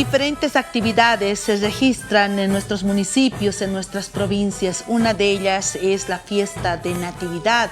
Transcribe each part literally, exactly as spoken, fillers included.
Diferentes actividades se registran en nuestros municipios, en nuestras provincias. Una de ellas es la fiesta de Natividad,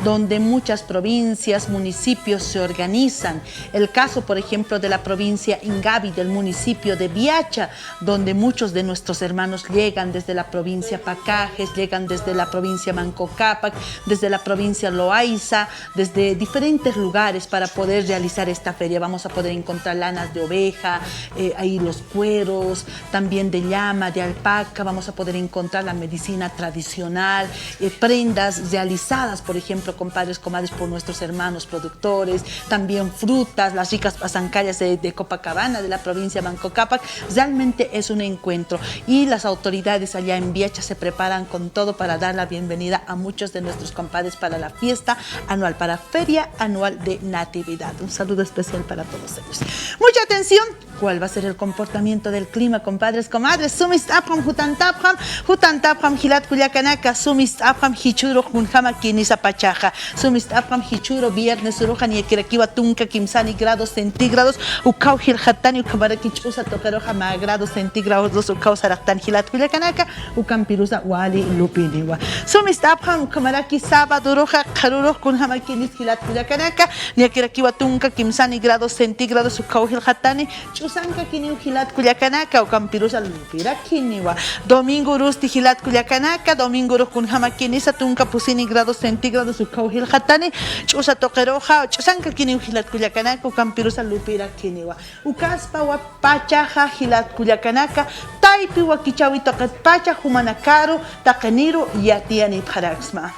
donde muchas provincias, municipios se organizan. El caso, por ejemplo, de la provincia Ingavi, del municipio de Viacha, donde muchos de nuestros hermanos llegan desde la provincia Pacajes, llegan desde la provincia Manco Cápac, desde la provincia Loaiza, desde diferentes lugares para poder realizar esta feria. Vamos a poder encontrar lanas de oveja, eh, ahí los cueros, también de llama, de alpaca, vamos a poder encontrar la medicina tradicional, eh, prendas realizadas, por ejemplo, compadres, comadres, por nuestros hermanos productores, también frutas, las ricas pasancallas de, de Copacabana, de la provincia de Manco Cápac. Realmente es un encuentro y las autoridades allá en Viacha se preparan con todo para dar la bienvenida a muchos de nuestros compadres para la fiesta anual, para Feria Anual de Natividad. Un saludo especial para todos ellos. Mucha atención. ¿Cuál va a ser el comportamiento del clima, compadres, comadres? Sumist'apxam, jutantapxam, jutantapxam, jilat kullakanaka, sumist'apxam, jichhürux kunjamakïnisa pachaxa. Sumist'apxam, jichhüru, viernes uruxa niyakirakiwa tunka kimsani grados centígrados, ukhaw jilxatani, ukhamaraki ch'usa tuqiruxa mä grados centígrados, ukhaw saraqtan jilat kullakanaka, ukampirusa wali lupiniwa. Sumist'apxam, ukhamaraki sábado uruxa qharürux kunjamakïnis jilat kullakanaka, niyakirakiwa tunka kimsani grados centígrados, ukhaw jilxatani, ch'usankakiniw jilat kullakanaka, ukampirusa lupirakiniwa. Domingo urusti jilat kullakanaka, domingo urux kunjamakïnisa tunka pusini grados centígrados, ukhaw jilxatani, ch'usa tuqiruxa, ch'usankakiniw jilat kullakanaka, ukampirusa lupirakiniwa. Ukaspawa pachaxa jilat kullakanaka, taypi wakichäwi tuqit pacha jumanakaru, taqiniru yatiyanipxaraksma.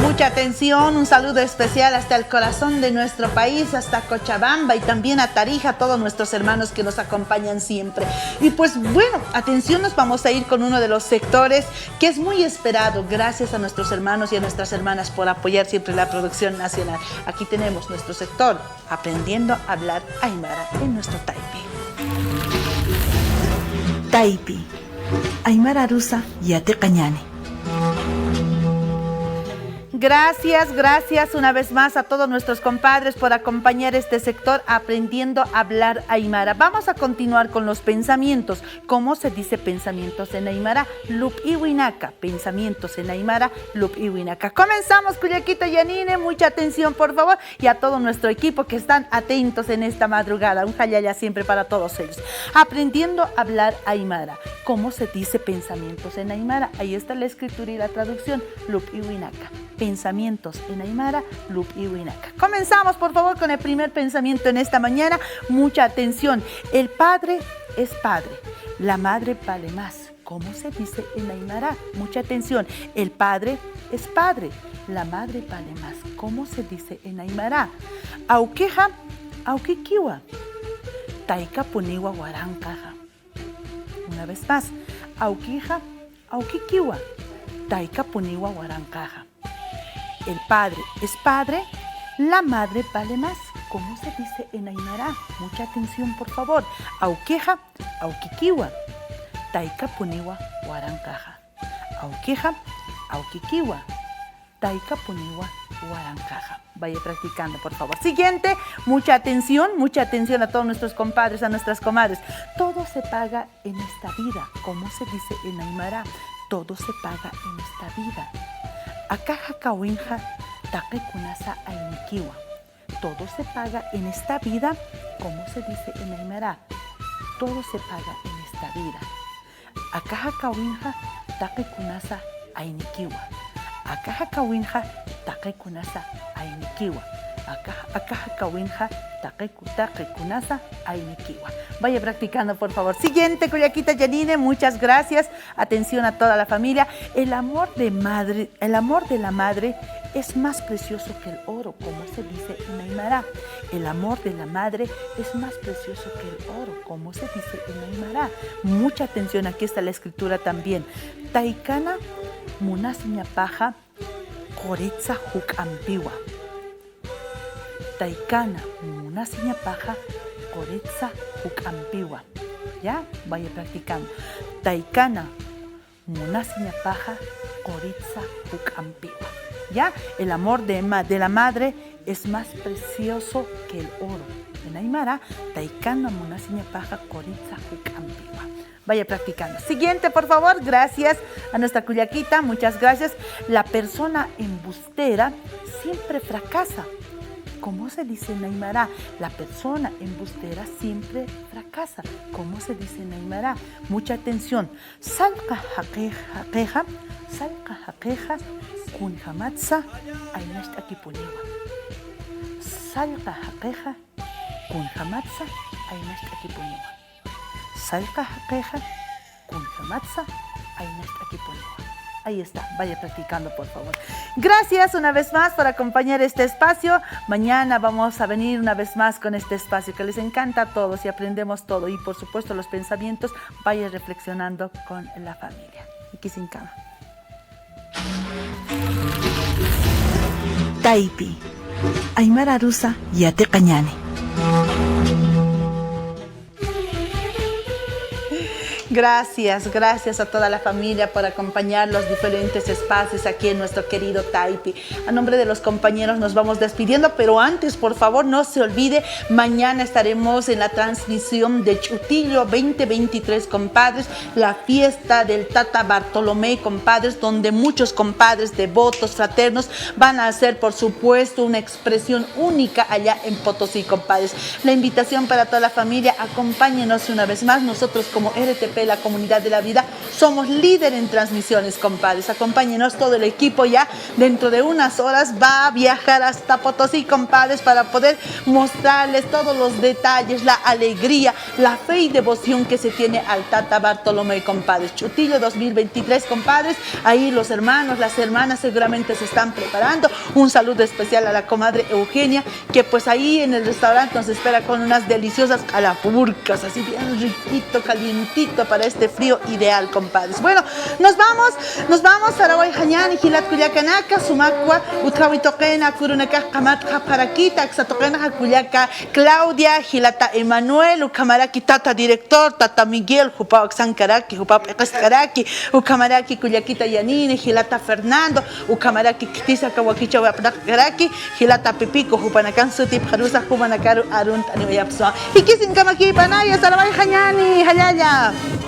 Mucha atención, un saludo especial hasta el corazón de nuestro país, hasta Cochabamba y también a Tarija, todos nuestros hermanos que nos acompañan siempre. Y pues bueno, atención, nos vamos a ir con uno de los sectores que es muy esperado. Gracias a nuestros hermanos y a nuestras hermanas por apoyar siempre la producción nacional. Aquí tenemos nuestro sector Aprendiendo a hablar aymara en nuestro Taypi. Taypi. Aymararusa yatiqañäni. Gracias, gracias una vez más a todos nuestros compadres por acompañar este sector Aprendiendo a hablar aymara. Vamos a continuar con los pensamientos. ¿Cómo se dice pensamientos en aymara? Lup'iwinaka, pensamientos en aymara, lup'iwinaka. Comenzamos, kullakita Yanine, mucha atención, por favor, y a todo nuestro equipo que están atentos en esta madrugada. Un jallalla siempre para todos ellos. Aprendiendo a hablar aymara. ¿Cómo se dice pensamientos en aymara? Ahí está la escritura y la traducción. Lup'iwinaka. Pensamientos en aymara, lup'iwinaka. Comenzamos, por favor, con el primer pensamiento en esta mañana. Mucha atención. El padre es padre. La madre vale más. ¿Cómo se dice en aymara? Mucha atención. El padre es padre. La madre vale más. ¿Cómo se dice en aymara? Awkixa, awkikiwa. Taykapuniwa waranqaxa. Una vez más. Awkixa, awkikiwa. Taykapuniwa waranqaxa. El padre es padre, la madre vale más. ¿Cómo se dice en aymara? Mucha atención, por favor. Awkixa, awkikiwa. Taykapuniwa waranqaxa. Awkixa, awkikiwa. Taykapuniwa waranqaxa. Vaya practicando, por favor. Siguiente, mucha atención, mucha atención a todos nuestros compadres, a nuestras comadres. Todo se paga en esta vida. ¿Cómo se dice en aymara? Todo se paga en esta vida. Akaxa kawinxa taqikunasa aynikiwa. Todo se paga en esta vida. ¿Cómo se dice en aymara? Todo se paga en esta vida. Akaxa kawinxa taqikunasa aynikiwa. Akaxa kawinxa taqikunasa aynikiwa. Akaxa, akaxa kawinxa taqiku-, taqikunasa aynikiwa. Vaya practicando, por favor. Siguiente, kullakita Yanine, muchas gracias. Atención a toda la familia. El amor de madre, el amor de la madre es más precioso que el oro, como se dice en aymara. El amor de la madre es más precioso que el oro, como se dice en aymara. Mucha atención, aquí está la escritura también. Taykana munasiñapaxa quritsa juk'ampiwa. Taykana munasiñapaxa quritsa juk'ampiwa. ¿Ya? Vaya practicando. Taykana munasiñapaxa quritsa juk'ampiwa. Ya, el amor de, ma- de la madre es más precioso que el oro. En aymara, taykanwa munasiñapaxa quritsa juk'ampiwa. Vaya practicando. Siguiente, por favor. Gracias a nuestra kullakita. Muchas gracias. La persona embustera siempre fracasa. ¿Cómo se dice en aymara? La persona embustera siempre fracasa. ¿Cómo se dice en aymara? Mucha atención. Sallqa jaqix- jaqixa, sallqa jaqixa kunjamatsa aynacht'akipuniwa. Sallqa jaqixa kunjamatsa aynacht'akipuniwa. Sallqa jaqixa kunjamatsa aynacht'akipuniwa. Ahí está, vaya practicando, por favor. Gracias una vez más por acompañar este espacio. Mañana vamos a venir una vez más con este espacio que les encanta a todos y aprendemos todo. Y por supuesto los pensamientos, vaya reflexionando con la familia. Ikisinkama. Taypi, aymara arusa yatiqañäni. Gracias, gracias a toda la familia por acompañar los diferentes espacios aquí en nuestro querido Taypi. A nombre de los compañeros nos vamos despidiendo, pero antes, por favor, no se olvide, mañana estaremos en la transmisión de Ch'utillo veinte veintitrés, compadres, la fiesta del Tata Bartolomé, compadres, donde muchos compadres devotos, fraternos, van a hacer, por supuesto, una expresión única allá en Potosí, compadres. La invitación para toda la familia, acompáñenos una vez más. Nosotros como R T P, la comunidad de la vida, somos líder en transmisiones, compadres. Acompáñenos todo el equipo ya. Dentro de unas horas va a viajar hasta Potosí, compadres, para poder mostrarles todos los detalles, la alegría, la fe y devoción que se tiene al Tata Bartolomé, compadres. Ch'utillo dos mil veintitrés, compadres. Ahí los hermanos, las hermanas seguramente se están preparando. Un saludo especial a la comadre Eugenia, que pues ahí en el restaurante nos espera con unas deliciosas calafurcas, así bien riquito, calientito para este frío ideal, compadres. Bueno, nos vamos, nos vamos, sarawayxañäni jilat kullakanaka, sumakwa utjawi tuqina, kurunakax qamatxapxarakita, aksa tuqinxa kullaka Claudia, jilata Emanuel, ukhamaraki tata director, tata Miguel, jupaw aksankaraki, jupaw p'iqist'karaki, ukhamaraki kullakita Yanini, jilata Fernando, ukhamaraki khitisa aka wakichäwi apnaqkaraki, jilata Pipico, jupanakan sutipxarusa, jupanakaru arunt'aniwayapxsma. Ikisinkamakipanaya, sarawayxañäni, jallalla.